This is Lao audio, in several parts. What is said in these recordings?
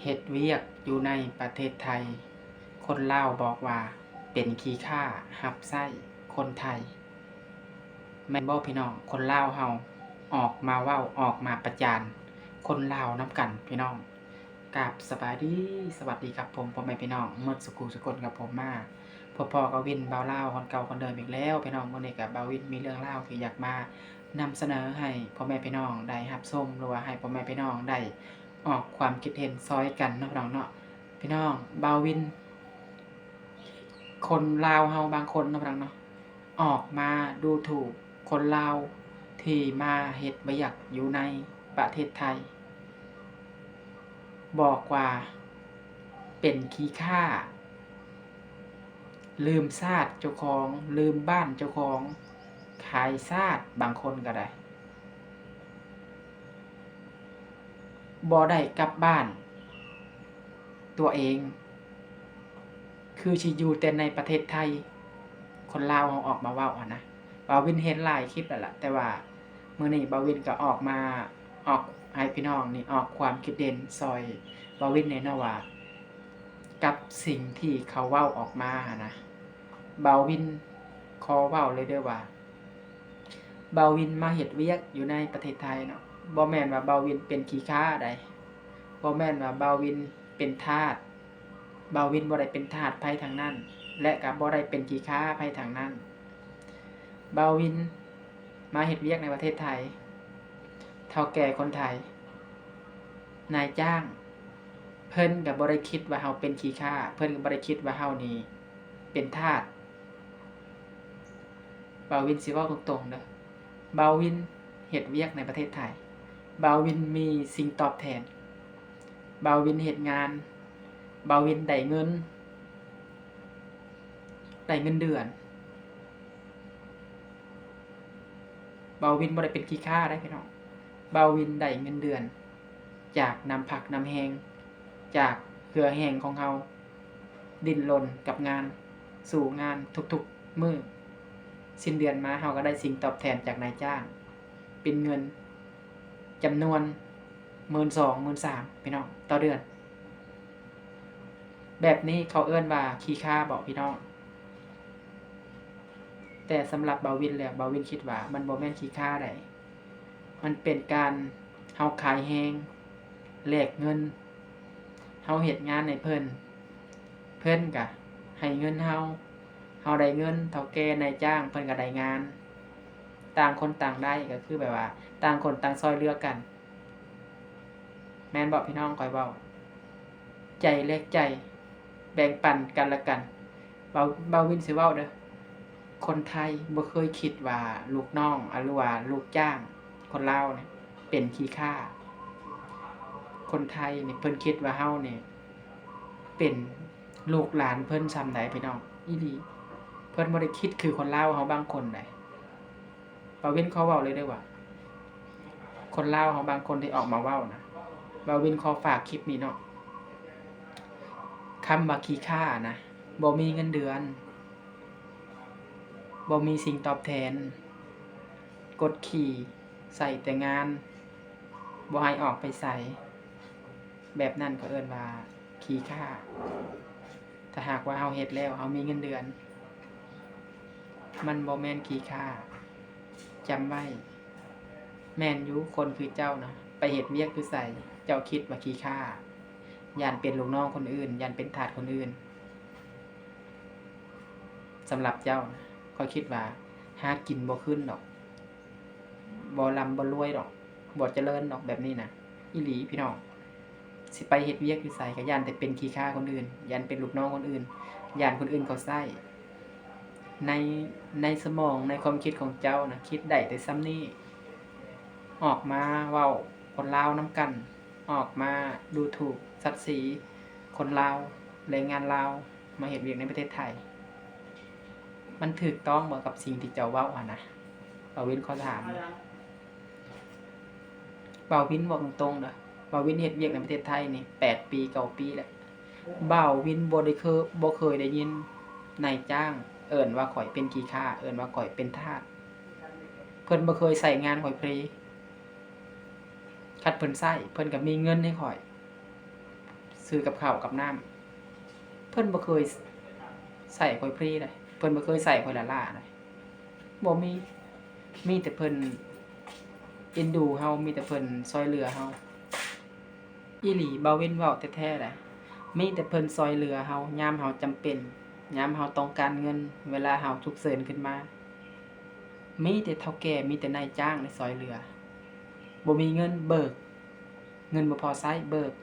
ເຮັດວຽກຢູ່ໃນປະເທດໄທ, ຄົນລາວບອກວ່າເປັນຂີ້ຂ້າຮັບໃຊ້ຄົນໄທ. ແມ່ນບໍ່ພີ່ນ້ອງ? ຄົນລາວເຮົາອອກມາເວົ້າ, ອອກມາປະຈານຄົນລາວນຳກັນພີ່ນ້ອງ. ກາບສະບາຍດີ, ສະຫວັດດີຄັບຜົມ ພໍ່ແມ່ພີ່ນ້ອງໝົດສູ່ຄູ່ສູ່ຄົນ. ກັບຜົມມາພົບພໍ້ກັບວິນ ບ່າວລາວຄົນເກົ່າຄົນເດີມອີກແລ້ວພີ່ນ້ອງ. ມື້ນີ້ກໍບ່າວວິນມີເລື່ອງລາວທີ່ຢາກມານຳສະເໜີໃຫ້ພໍ່ແມ່ພີ່ນ້ອງໄດ້ຮັບຊົມ ຫຼືວ່າໃຫ້ພໍ່ແມ່ພີ່ນ້ອງໄດ້ອອກຄວາມຄິດເຫັນຊ່ອຍກັນເນາະພີ່ນ້ອງເນາະ. ພີ່ນ້ອງ, ບ່າວວິນ ຄົນລາວເຮົາບາງຄົນເນາະພີ່ນ້ອງເນາະ ອອກມາດູຖູກຄົນລາວທີ່ມາເຮັດວຽກຢູ່ໃນປະເທດໄທ, ບອກວ່າເປັນຂີ້ຂ້າ, ລືມຊາດເຈົ້າຂອງ, ລືມບ້ານເຈົ້າຂອງ, ຂາຍຊາດບາງຄົນກໍໄດ້. ບໍ່ໄດ້ກັບບ້ານຕົວເອງ, ຄືຊິຢູ່ແຕ່ໃນປະເທດໄທ. ຄົນລາວເຮົາອອກມາເວົ້າຫັ້ນນະ. ບ່າວວິນເຫັນຫຼາຍຄລິບແລ້ວລະ, ແຕ່ວ່າມື້ນີ້ບ່າວວິນກໍອອກມາ ອອກໃຫ້ພີ່ນ້ອງນີ້ອອກຄວາມຄິດເຫັນຊ່ອຍບ່າວວິນແດ່ເນາະວ່າ ກັບສິ່ງທີ່ເຂົາເວົ້າອອກມາຫັ້ນນະ. ບ່າວວິນຂໍເວົ້າເລີຍເດີວ່າ ບ່າວວິນມາເຮັດວຽກຢູ່ໃນປະເທດໄທເນາະ, ບໍ່ແມ່ນວ່າບ່າວວິນເປັນຂີ້ຂ້າໃດ, ບໍ່ແມ່ນວ່າບ່າວວິນເປັນທາດ, ບ່າວວິນບໍ່ໄດ້ເປັນທາດໃຜທັງນັ້ນ ແລະ ກໍບໍ່ໄດ້ເປັນຂີ້ຂ້າໃຜທັງນັ້ນ. ບ່າວວິນມາເຮັດວຽກໃນປະເທດໄທ, ເຖົ້າແກ່ຄົນໄທ, ນາຍຈ້າງ, ເພິ່ນກໍບໍ່ໄດ້ຄິດວ່າເຮົາເປັນຂີ້ຂ້າ, ເພິ່ນກໍບໍ່ໄດ້ຄິດວ່າເຮົານີ້ເປັນທາດ. ບ່າວວິນຊິເວົ້າຕົງໆເດີ, ບ່າວວິນເຮັດວຽກໃນປະເທດໄທ, ບ່າວວິນມີສິ່ງຕອບແທນ, ບ່າວວິນເຮັດງານ, ບ່າວວິນໄດ້ເງິນ, ໄດ້ເງິນເດືອນ. ບ່າວວິນບໍ່ໄດ້ເປັນຂີ້ຂ້າໃດພີ່ນ້ອງ, ບ່າວວິນໄດ້ເງິນເດືອນຈາກນ້ຳພັກນ້ຳແຮງ, ຈາກເຫື່ອແຮງຂອງເຮົາ. ດີ້ນລົນກັບງານ, ສູ້ງານທຸກໆມື້, ສິ້ນເດືອນມາເຮົາກໍໄດ້ສິ່ງຕອບແທນຈາກນາຍຈ້າງ ເປັນເງິນຈຳນວນໝື່ນສອງ ໝື່ນສາມ ພີ່ນ້ອງ ຕໍ່ເດືອນ. ແບບນີ້ເຂົາເອີ້ນວ່າຂີ້ຂ້າບໍ່ພີ່ນ້ອງ? ແຕ່ສຳລັບບ່າວວິນແລ້ວ, ບ່າວວິນຄິດວ່າມັນບໍ່ແມ່ນຂີ້ຂ້າໃດ. ມັນເປັນການເຮົາຂາຍແຮງແລກເງິນ, ເຮົາເຮັດງານໃຫ້ເພິ່ນ, ເພິ່ນກະໃຫ້ເງິນເຮົາ, ເຮົາໄດ້ເງິນ, ເຖົ້າແກ່ນາຍຈ້າງເພິ່ນກະໄດ້ງານ, ຕ່າງຄົນຕ່າງໄດ້, ກໍຄືແບບວ່າຕ່າງຄົນຕ່າງຊ່ອຍເຫຼືອກັນ. ແມ່ນບໍ່ພີ່ນ້ອງ? ຂ້ອຍເວົ້າໃຈແລກໃຈ, ແບ່ງປັນກັນແລະກັນ. ເບົາ ເບົາວິນຊິເວົ້າເດີ, ຄົນໄທບໍ່ເຄີຍຄິດວ່າລູກນ້ອງ ອາ ຫຼືວ່າລູກຈ້າງຄົນລາວນີ້ເປັນຂີ້ຂ້າ. ຄົນໄທນີ້ເພິ່ນຄິດວ່າເຮົານີ້ເປັນລູກຫຼານເພິ່ນຊ່ຳໃດພີ່ນ້ອງ, ອີ່ຫຼີ. ເພິ່ນບໍ່ໄດ້ຄິດຄືຄົນລາວເຮົາບາງຄົນໃດ. ບ່າວວິນຂໍເວົ້າເລີຍເດີວ່າ ຄົນລາວເຮົາບາງຄົນທີ່ອອກມາເວົ້ານະ, ບ່າວວິນຂໍຝາກຄລິບນີ້ເນາະ, ຄຳວ່າຂີ້ຂ້ານະ ບໍ່ມີເງິນເດືອນ, ບໍ່ມີສິ່ງຕອບແທນ, ກົດຂີ່ໃສ່ແຕ່ງານ, ບໍ່ໃຫ້ອອກໄປໃສ, ແບບນັ້ນເຂົາເອີ້ນວ່າຂີ້ຂ້າ. ຖ້າຫາກວ່າເຮົາເຮັດແລ້ວເຮົາມີເງິນເດືອນ, ມັນບໍ່ແມ່ນຂີ້ຂ້າ. ຈຳໄວ້, ແມ່ນຢູ່ ຄົນຄືເຈົ້ານະ ໄປເຮັດວຽກຢູ່ໃສ ເຈົ້າຄິດວ່າຂີ້ຂ້າ, ຢ້ານເປັນລູກນ້ອງຄົນອື່ນ, ຢ້ານເປັນທາດຄົນອື່ນ. ສຳລັບເຈົ້ານະ ຂ້ອຍຄິດວ່າຫາກິນບໍ່ຂຶ້ນດອກ, ບໍ່ລ່ຳບໍ່ລວຍດອກ, ບໍ່ຈະເລີນດອກ ແບບນີ້ນະ. ອີ່ຫຼີພີ່ນ້ອງ, ຊິໄປເຮັດວຽກຢູ່ໃສກໍຢ້ານແຕ່ເປັນຂີ້ຂ້າຄົນອື່ນ, ຢ້ານເປັນລູກນ້ອງຄົນອື່ນ, ຢ້ານຄົນອື່ນເຂົາໃຊ້. ໃນ ໃນສະໝອງ ໃນຄວາມຄິດຂອງເຈົ້ານະ ຄິດໄດ້ແຕ່ຊ່ຳນີ້, ອອກມາເວົ້າຄົນລາວນຳກັນ, ອອກມາດູຖູກສັດສີຄົນລາວ, ແຮງງານລາວ ມາເຮັດວຽກໃນປະເທດໄທ, ມັນຖືກຕ້ອງບໍ່ກັບສິ່ງທີ່ເຈົ້າເວົ້າຫັ້ນນະ? ບ່າວວິນຂໍຖາມ. ບ່າວວິນເວົ້າຕົງໆເດີ, ບ່າວວິນເຮັດວຽກໃນປະເທດໄທນີ້ແປດປີ ເກົ້າປີແລ້ວ, ບ່າວວິນບໍ່ໄດ້ເຄີຍ ບໍ່ເຄີຍໄດ້ຍິນນາຍຈ້າງເອີ້ນວ່າຂ້ອຍເປັນຂີ້ຂ້າ, ເອີ້ນວ່າຂ້ອຍເປັນທາດ. ເພິ່ນບໍ່ເຄີຍໃຊ້ງານຂ້ອຍຟຣີ. ຄັນເພິ່ນໃຊ້, ເພິ່ນກໍມີເງິນໃຫ້ຂ້ອຍ. ຊື້ກັບເຂົ້າກັບນ້ຳ. ເພິ່ນບໍ່ເຄີຍໃຊ້ຂ້ອຍຟຣີເດ້, ເພິ່ນບໍ່ເຄີຍໃຊ້ຂ້ອຍລ້າໆເດ້. ບໍ່ມີ, ມີແຕ່ເພິ່ນເອັນດູເຮົາ, ມີແຕ່ເພິ່ນຊ່ອຍເຫຼືອເຮົາ. ອີ່ຫຼີ, ບ່າວວິນເວົ້າແທ້ໆເດ້. ມີແຕ່ເພິ່ນຊ່ອຍເຫຼືອເຮົາ ຍາມເຮົາຈຳເປັນ, ຍາມເຮົາຕ້ອງການເງິນ, ເວລາເຮົາສຸກເສີນຂຶ້ນມາ. ມີແຕ່ເຖົ້າແກ່, ມີແຕ່ນາຍຈ້າງໄດ້ຊ່ອຍເຫຼືອ. ບໍ່ມີເງິນເບີກ, ເງິນບໍ່ພໍໃຊ້, ເບີກ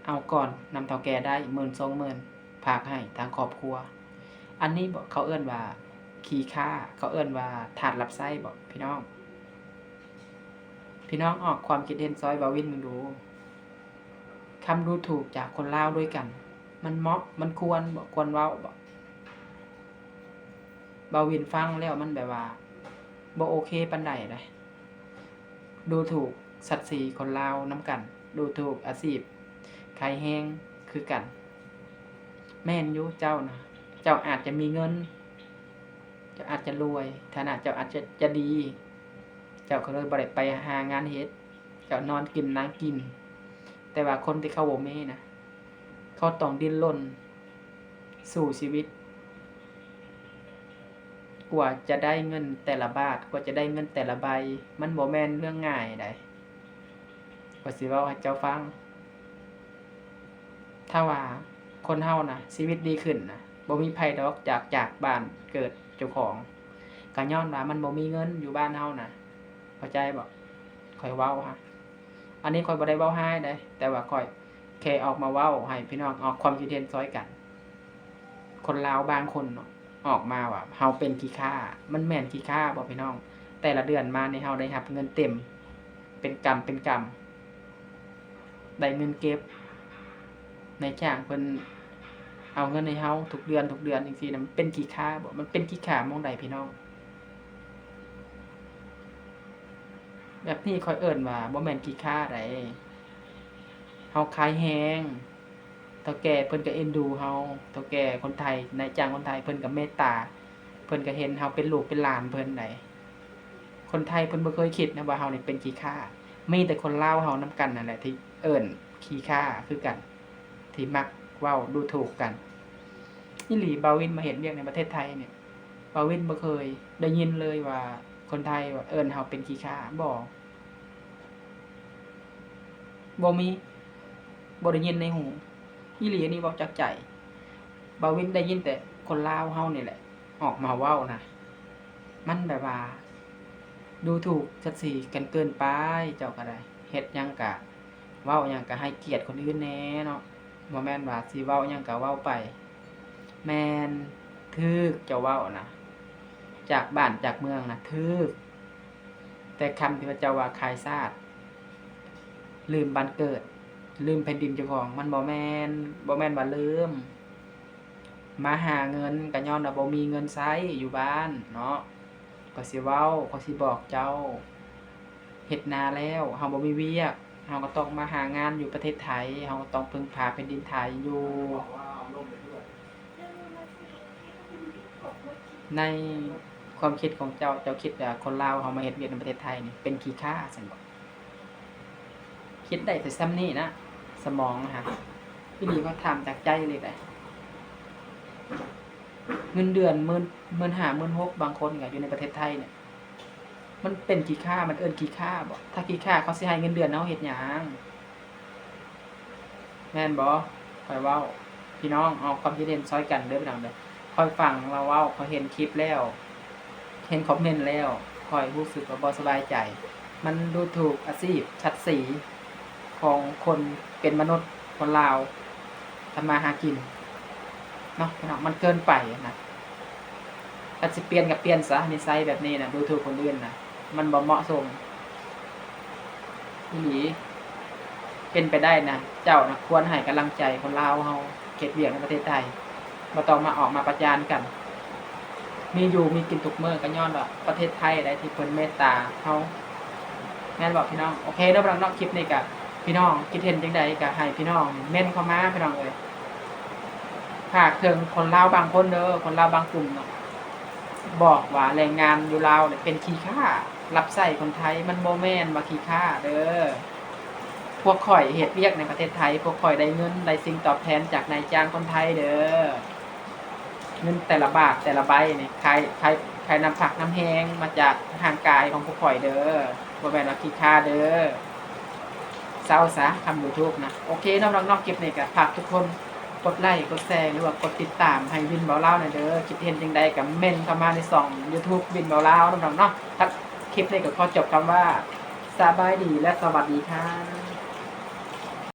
ເອົາກ່ອນນຳເຖົ້າແກ່ໄດ້ໝື່ນສອງໝື່ນ ຝາກໃຫ້ທາງຄອບຄົວ. ອັນນີ້ບໍ ເຂົາເອີ້ນວ່າຂີ້ຄ້າ, ເຂົາເອີ້ນວ່າທາດຮັບໃຊ້ບໍ ພີ່ນ້ອງ? ພີ່ນ້ອງອອກຄວາມຄິດເຫັນຊ່ອຍບ່າວວິນເບິ່ງດູ. ຄຳດູຖູກຈາກຄົນລາວດ້ວຍກັນ ມັນເໝາະ, ມັນຄວນບໍ, ຄວນເວົ້າບໍ? ບ່າວວິນຟັງແລ້ວມັນແບບວ່າບໍ່ໂອເຄປານໃດເດ້. ດູຖູກສັດສີຄົນລາວນຳກັນ, ດູຖູກອາຊີບຂາຍແຮງຄືກັນ. ແມ່ນຢູ່ເຈົ້ານະ, ເຈົ້າອາດຈະມີເງິນ, ເຈົ້າອາດຈະລວຍ, ຖານະເຈົ້າອາດຈະ ຈະດີ, ເຈົ້າກໍເລີຍບໍ່ໄດ້ໄປຫາງານເຮັດ, ເຈົ້ານອນກິນນັ່ງກິນ. ແຕ່ວ່າຄົນທີ່ເຂົາບໍ່ມີນະ, ເຂົາຕ້ອງດີ້ນລົນສູ້ຊີວິດ ກວ່າຈະໄດ້ເງິນແຕ່ລະບາດ, ກວ່າຈະໄດ້ເງິນແຕ່ລະໃບ, ມັນບໍ່ແມ່ນເລື່ອງງ່າຍໃດ. ຂ້ອຍຊິເວົ້າໃຫ້ເຈົ້າຟັງ. ຖ້າວ່າຄົນເຮົານະ ຊີວິດດີຂຶ້ນນະ, ບໍ່ມີໃຜດອກຈາກ ຈາກບ້ານເກີດເຈົ້າຂອງ, ກໍຍ້ອນວ່າມັນບໍ່ມີເງິນຢູ່ບ້ານເຮົານະ. ເຂົ້າໃຈບໍ່? ຂ້ອຍເວົ້າຮະ. ອັນນີ້ຂ້ອຍບໍ່ໄດ້ເວົ້າຮ້າຍໃດ, ແຕ່ວ່າຂ້ອຍແຄ່ອອກມາເວົ້າໃຫ້ພີ່ນ້ອງອອກຄວາມຄິດເຫັນຊ່ອຍກັນ. ຄົນລາວບາງຄົນເນາະ ອອກມາວ່າເຮົາເປັນຂີ້ຄ້າ, ມັນແມ່ນຂີ້ຄ້າບໍ່ພີ່ນ້ອງ? ແຕ່ລະເດືອນມານີ້ເຮົາໄດ້ຮັບເງິນເຕັມ ເປັນກຳເປັນກຳ, ໄດ້ເງິນເກັບ, ນາຍຈ້າງເພິ່ນເອົາເງິນໃຫ້ເຮົາທຸກເດືອນ ທຸກເດືອນຈັ່ງຊີ້ນະ, ມັນເປັນຂີ້ຄ້າບໍ່? ມັນເປັນຂີ້ຄ້າໝ່ອງໃດພີ່ນ້ອງ? ແບບນີ້ຂ້ອຍເອີ້ນວ່າບໍ່ແມ່ນຂີ້ຄ້າໃດ, ເຮົາຂາຍແຮງ. ເຖົ້າແກ່ເພິ່ນກໍເອັນດູເຮົາ, ເຖົ້າແກ່ຄົນໄທ, ນາຍຈ້າງຄົນໄທເພິ່ນກໍເມດຕາ, ເພິ່ນກໍເຫັນເຮົາເປັນລູກເປັນຫຼານເພິ່ນໃດ. ຄົນໄທເພິ່ນບໍ່ເຄີຍຄິດນະວ່າເຮົານີ້ເປັນຂີ້ຄ້າ, ມີແຕ່ຄົນລາວເຮົານຳກັນນັ້ນແຫຼະທີ່ເອີ້ນຂີ້ຄ້າຄືກັນ, ທີ່ມັກເວົ້າດູຖູກກັນ. ອີ່ຫຼີ, ບ່າວວິນມາເຮັດວຽກໃນປະເທດໄທນີ້, ບ່າວວິນບໍ່ເຄີຍໄດ້ຍິນເລີຍວ່າຄົນໄທວ່າເອີ້ນເຮົາເປັນຂີ້ຄ້າ, ບໍ່. ບໍ່ມີ, ບໍ່ໄດ້ຍິນໃນຫູ. ອີ່ຫຼີ, ອັນນີ້ເວົ້າຈາກໃຈ. ບ່າວວິນໄດ້ຍິນແຕ່ຄົນລາວເຮົານີ້ແຫຼະອອກມາເວົ້ານະ, ມັນແບບວ່າດູຖູກສັດສີກັນເກີນໄປ. ເຈົ້າກໍໄດ້ ເຮັດຫຍັງກະ ເວົ້າຫຍັງກະໃຫ້ກຽດຄົນອື່ນແດ່ເນາະ, ບໍ່ແມ່ນວ່າຊິເວົ້າຫຍັງກະເວົ້າໄປ. ແມ່ນ, ຖືກເຈົ້າເວົ້ານະ, ຈາກບ້ານຈາກເມືອງນະ ຖືກ. ແຕ່ຄຳທີ່ວ່າເຈົ້າວ່າຂາຍຊາດ, ລືມບ້ານເກີດ, ລືມແຜ່ນດິນເຈົ້າຂອງ, ມັນບໍ່ແມ່ນ, ບໍ່ແມ່ນວ່າລືມ. ມາຫາເງິນກໍຍ້ອນວ່າບໍ່ມີເງິນໃຊ້ຢູ່ບ້ານເນາະ. ຂ້ອຍຊິເວົ້າ, ຂ້ອຍຊິບອກເຈົ້າ, ເຮັດນາແລ້ວເຮົາບໍ່ມີວຽກ, ເຮົາກໍຕ້ອງມາຫາງານຢູ່ປະເທດໄທ, ເຮົາກໍຕ້ອງເພິ່ງພາແຜ່ນດິນໄທຢູ່. ໃນຄວາມຄິດຂອງເຈົ້າ, ເຈົ້າຄິດວ່າຄົນລາວເຮົາມາເຮັດວຽກໃນປະເທດໄທນີ້ເປັນຂີ້ຄ້າຊັ້ນບໍ? ຄິດໄດ້ແຕ່ສ່ຳນີ້ນະ, ສະໝອງນະ. ອີ່ຫຼີ, ຂ້ອຍຖາມຈາກໃຈເລີຍໄດ໋. ເງິນເດືອນໝື່ນ, ໝື່ນຫ້າ, ໝື່ນຫົກ, ບາງຄົນກໍຢູ່ໃນປະເທດໄທນີ້, ມັນເປັນຂີ້ຄ້າ, ມັນເອີ້ນຂີ້ຄ້າບໍ? ຖ້າຂີ້ຄ້າເຂົາຊິໃຫ້ເງິນເດືອນເຮົາເຮັດຫຍັງ? ແມ່ນບໍ່? ຂ້ອຍເວົ້າ, ພີ່ນ້ອງອອກຄວາມຄິດເຫັນຊ່ອຍກັນເດີພີ່ນ້ອງເດີ. ຂ້ອຍຟັງລາວເວົ້າ, ຂ້ອຍເຫັນຄລິບແລ້ວ, ເຫັນຄອມເມັນແລ້ວ, ຂ້ອຍຮູ້ສຶກວ່າບໍ່ສະບາຍໃຈ. ມັນດູຖູກອາຊີບສັດສີຂອງຄົນເປັນມະນຸດ, ຄົນລາວທຳມາຫາກິນເນາະພີ່ນ້ອງ, ມັນເກີນໄປນະ. ຄັນຊິປ່ຽນກໍປ່ຽນຊະ, ນິໄສແບບນີ້ນະ, ດູຖູກຄົນອື່ນນະ, ມັນບໍ່ເໝາະສົມ. ອີ່ຫຼີ, ເປັນໄປໄດ້ນະ, ເຈົ້ານະຄວນໃຫ້ກຳລັງໃຈຄົນລາວເຮົາເຮັດວຽກໃນປະເທດໄທ, ບໍ່ຕ້ອງມາອອກມາປະຈານກັນ. ມີຢູ່ມີກິນທຸກມື້ກໍຍ້ອນວ່າປະເທດໄທໃດທີ່ເພິ່ນເມດຕາເຮົາ, ແມ່ນບໍ່ພີ່ນ້ອງ? ໂອເຄເດີພີ່ນ້ອງເນາະ, ຄລິບນີ້ກໍພີ່ນ້ອງຄິດເຫັນຈັ່ງໃດກໍໃຫ້ພີ່ນ້ອງເມັ້ນເຂົ້າມາພີ່ນ້ອງເອີຍ. ຝາກເຖິງຄົນລາວບາງຄົນເດີ, ຄົນລາວບາງກຸ່ມເນາະ, ບອກວ່າແຮງງານຢູ່ລາວເປັນຂີ້ຄ້າ ຮັບໃຊ້ຄົນໄທ, ມັນບໍ່ແມ່ນວ່າຂີ້ຄ້າເດີ. ພວກຂ້ອຍເຮັດວຽກໃນປະເທດໄທ ພວກຂ້ອຍໄດ້ເງິນ ໄດ້ສິ່ງຕອບແທນຈາກນາຍຈ້າງຄົນໄທເດີ. ເງິນແຕ່ລະບາດແຕ່ລະໃບນີ້ ຂາຍ ຂາຍ ຂາຍນ້ຳພັກນ້ຳແຮງມາຈາກຮ່າງກາຍຂອງພວກຂ້ອຍເດີ ບໍ່ແມ່ນວ່າຂີ້ຄ້າເດີ. ເຊົາຊະ ທຳ YouTube ນະ. ໂອເຄເນາະ ນ້ອງໆ ຄລິບນີ້ກໍຝາກທຸກຄົນກົດໄລ ກົດແຊ ຫຼືວ່າກົດຕິດຕາມໃຫ້ວິນເບົາລາວແດ່ເດີ. ຄິດເຫັນຈັ່ງໃດກໍເມັນເຂົ້າມາໃນຊ່ອງ YouTube ວິນເບົາລາວເນາະ ນ້ອງໆ ເນາະ. ຄລິບນີ້ກໍຂໍຈົບຄຳວ່າ ສະບາຍດີ ແລະ ສະຫວັດດີຄ່ະ.